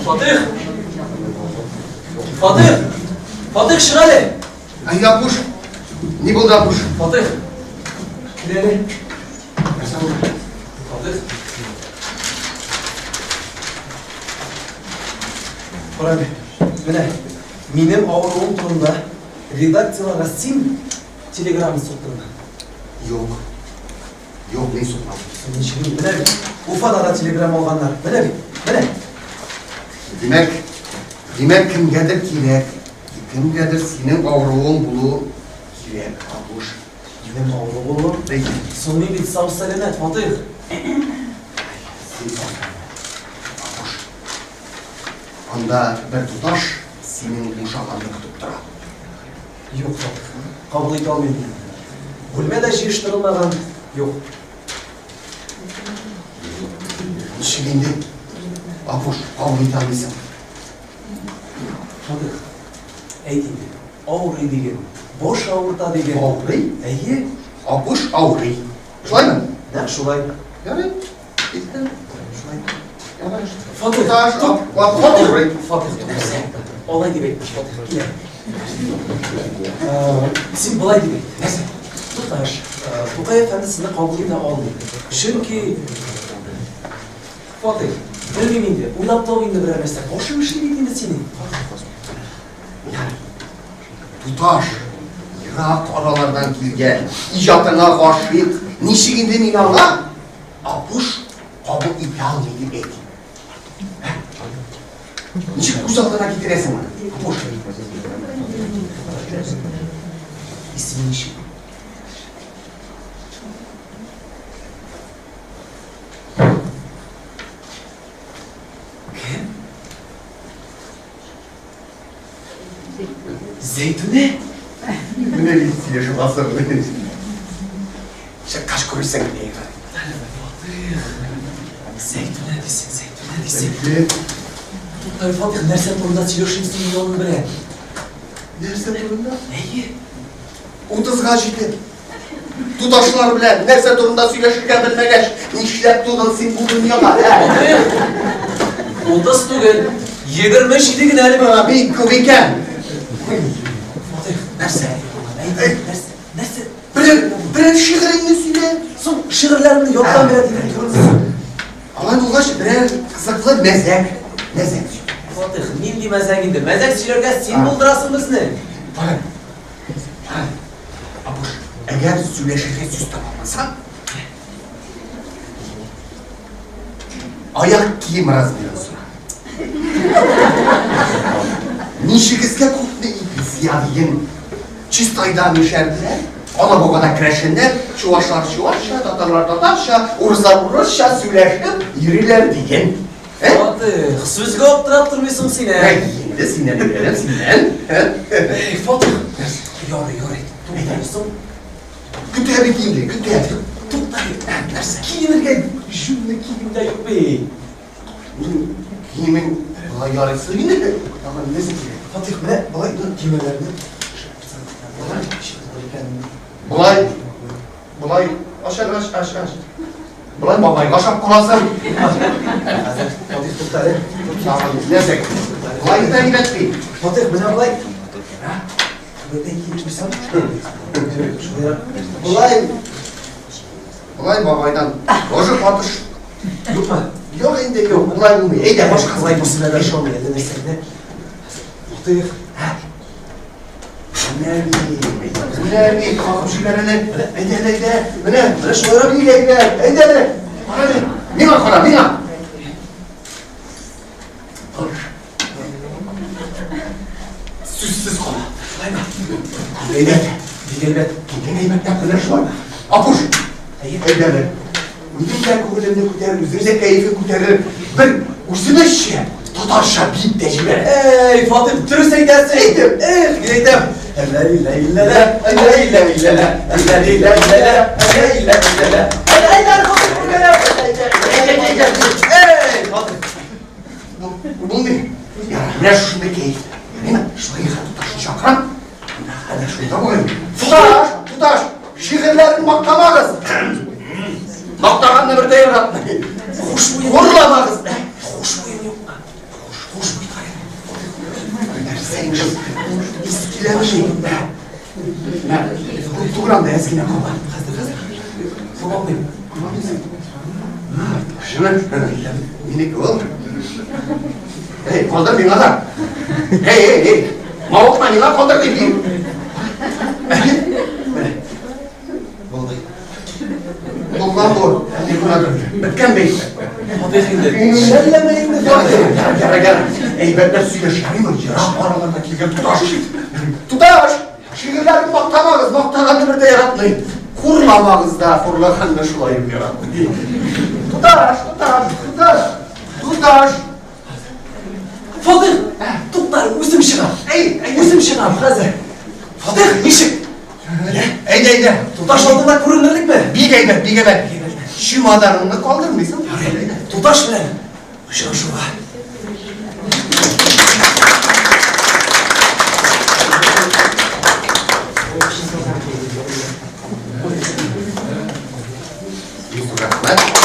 Фатих! Фатих! Фатих, чык әле! Әй, Апуш! Ни булды, Апуш? Фатих! Кил әле. Нәрсә булды? Фатих. Кара әле. Менә минем авыруым турында редакцияләргә син телеграмма суктыңмы? Юк. Юк, мин сукмадым. Соң ничек инде? Менә бит. Уфада да телеграмма алганнар. Менә бит. Менә. Димәк, димәк, кемгәдер кирәк. Кемгәдер синең авыруың булу кирәк, Апуш. Минем авыру булуым? Әйе. Соң мин бит сау-сәламәт, Фатыйх. Син сау-сәламәт, Апуш. Анда бер туташ синең бушаганны көтеп тора. Юк, Фатыйх, кабул итә алмыйм мин. Бүлмә дә җыештырылмаган, юк. Ничек инде, Апуш, кабул итә алмыйсың? Фатыйх, әйт инде, авырый диген, баш авырта диген. Авырый? Әйе. Апуш авырый. Шулаймы? Нәкъ шулай. Ярый. Киттем. Шулай. Ярый. Фатыйх, Туташ, тук, авырый. Фатыйх, тук. Алай дип әйтмеш, Фатыйх, килә. Син болай дип әйт. Нәрсә? Туташ, Тукай әфәнде сине кабул итә алмый. Чөнки Фатыйх, белмим инде, уйлап тап инде берәр нәрсә. Башың эшли бит инде синең. Ярый. Туташ, ерак аралардан килгән, иҗатыңа гашыйк. Ничек инде мин аңа Апуш кабул итә алмый дип әйтим? Ә? Ничек күз алдына китерәсең моны? Апуш. Исеме ничек? Кем? Зәйтүнә? Менә бит сөйләшеп алсаң. Чыккач күрерсең. Фатих. Зәйтүнә дисең, Зәйтүнә дисең. Туктай, Фатих, нәрсә турында сөйләшим син мин аның белән? Нәрсә турында? Әйе. Утызга җитеп. Туташлар белән нәрсә турында сөйләшергә белмәгәч, нишләп тудың син бу дөньяга, ә? 30 түгел, 27 генә әле миңа. Бик күп икән. Фатих, нәрсә? Нәрсә? Нәрсә? Берәр, берәр шигыреңне сөйлә. Соң шигырьләремне яттан белә дигән түгелсең. Алай булгач, берәр кызыклы мәзәк, мәзәк сөйлә. Фатих, нинди мәзәк инде? Мәзәк сөйләргә син булдырасың безне. Фатих, Апуш, әгәр сөйләшергә сүз таба алмасаң, аяк кием размерын сора. Ничегезгә күпме ипи сыя диген. Чистайда мишәрләр, Алабугада керәшеннәр, чуашлар чуашча, татарлар татарча, урыслар урысча сөйләшеп йөриләр диген. Ә? Фатих, сүзгә аптырап тормыйсың син, ә? Әй, инде синнән өйрәнәм, синнән. Әй, Фатих. Ярый, ярый. Тукта, соң. Көтә бит инде, көтә. Тукта, нәрсә? Киенергә җүнле кием дә юк бит. Киемең болай ярыйсы инде. Тагын нәрсә кирәк? Фатих, менә болай төймәләрне. Болай Болай ач әле, ач, ач, ач. Болай бабайга ашап каласың. Хәзер Фатих тукта әле. Тагын нәрсә? Болай да әйбәт бит. Фатих, менә болай. Түбәтәй киеп куйсам, шулайрак. Болай болай бабайдан тоже катыш. Юкмы? Юк инде, юк, болай булмый. Әйдә, башка Болай күземә дә ошамый, әллә нәрсә генә. Фатих, Менә бит, менә бит, кагып җибәр әле. Әйдә, әйдә, әйдә. Менә, менә шулайрак бик әйбәт. Әйдә әле. Кара әле. Миңа кара, миңа. Сүзсез кала. Шулаймы? Әйбәт. Бик әйбәт. Килгән әйбәт тә менә шулай. Апуш. Әйдә әле. Минем дә күңелемне күтәрер, үзем дә кәефе күтәрер. Бер үзебезчә, татарча биеп тә җибәр. Әй, Фатих, дөрес әйтәсең. Әйтем. Эх, мин әйтәм. Ләй-ләй-лә-лә, ләй-ләй-лә-лә, ләй-ләй-лә-лә, ләй-ләй-лә-лә. Әйдә, Фатих, бергәләп. Әй, Фатих. Булмый. Ярар, менә шушындый кәеф. Мин шулай туташны чакырам. Әнә шунда бүген. Туташ, туташ, шигырьләрен мактамагыз. Мактаганны бер дә яратмый. Хушбуен. Хурламагыз. Хушбуен юкмы? Мә, күп түгел анда, әз генә кала. Хәзер, хәзер. Күп алмыйм. Шуны, минеке ул. Эй, калдыр миңа да. Эй, эй, эй, мавыкма, миңа калдыр дим. Менә. Булды. Булган бу. Беткән бит. Фатих инде. Шәлләмә инде, Фатих. Ярар, ярар. Әйбәтләп сөйләш. Ярыймы? Ерак араларда килгән туташ. Туташ! Шигырьләрен мактамагыз, мактаганны бер дә яратмый. Хурламагыз да, хурлаганны шулай ук яратмый. Туташ, туташ, туташ, туташ. Фатих, тукта, үзем чыгам. Әй, әй, Үзем чыгам хәзер. Фатих, ничек? Әйдә, әйдә. Туташ алдында күренерлекме? Бик әйбәт, бик әйбәт. Чемоданыңны калдырмыйсың. Әйдә. Туташ белән очрашуга. Рәхмәт.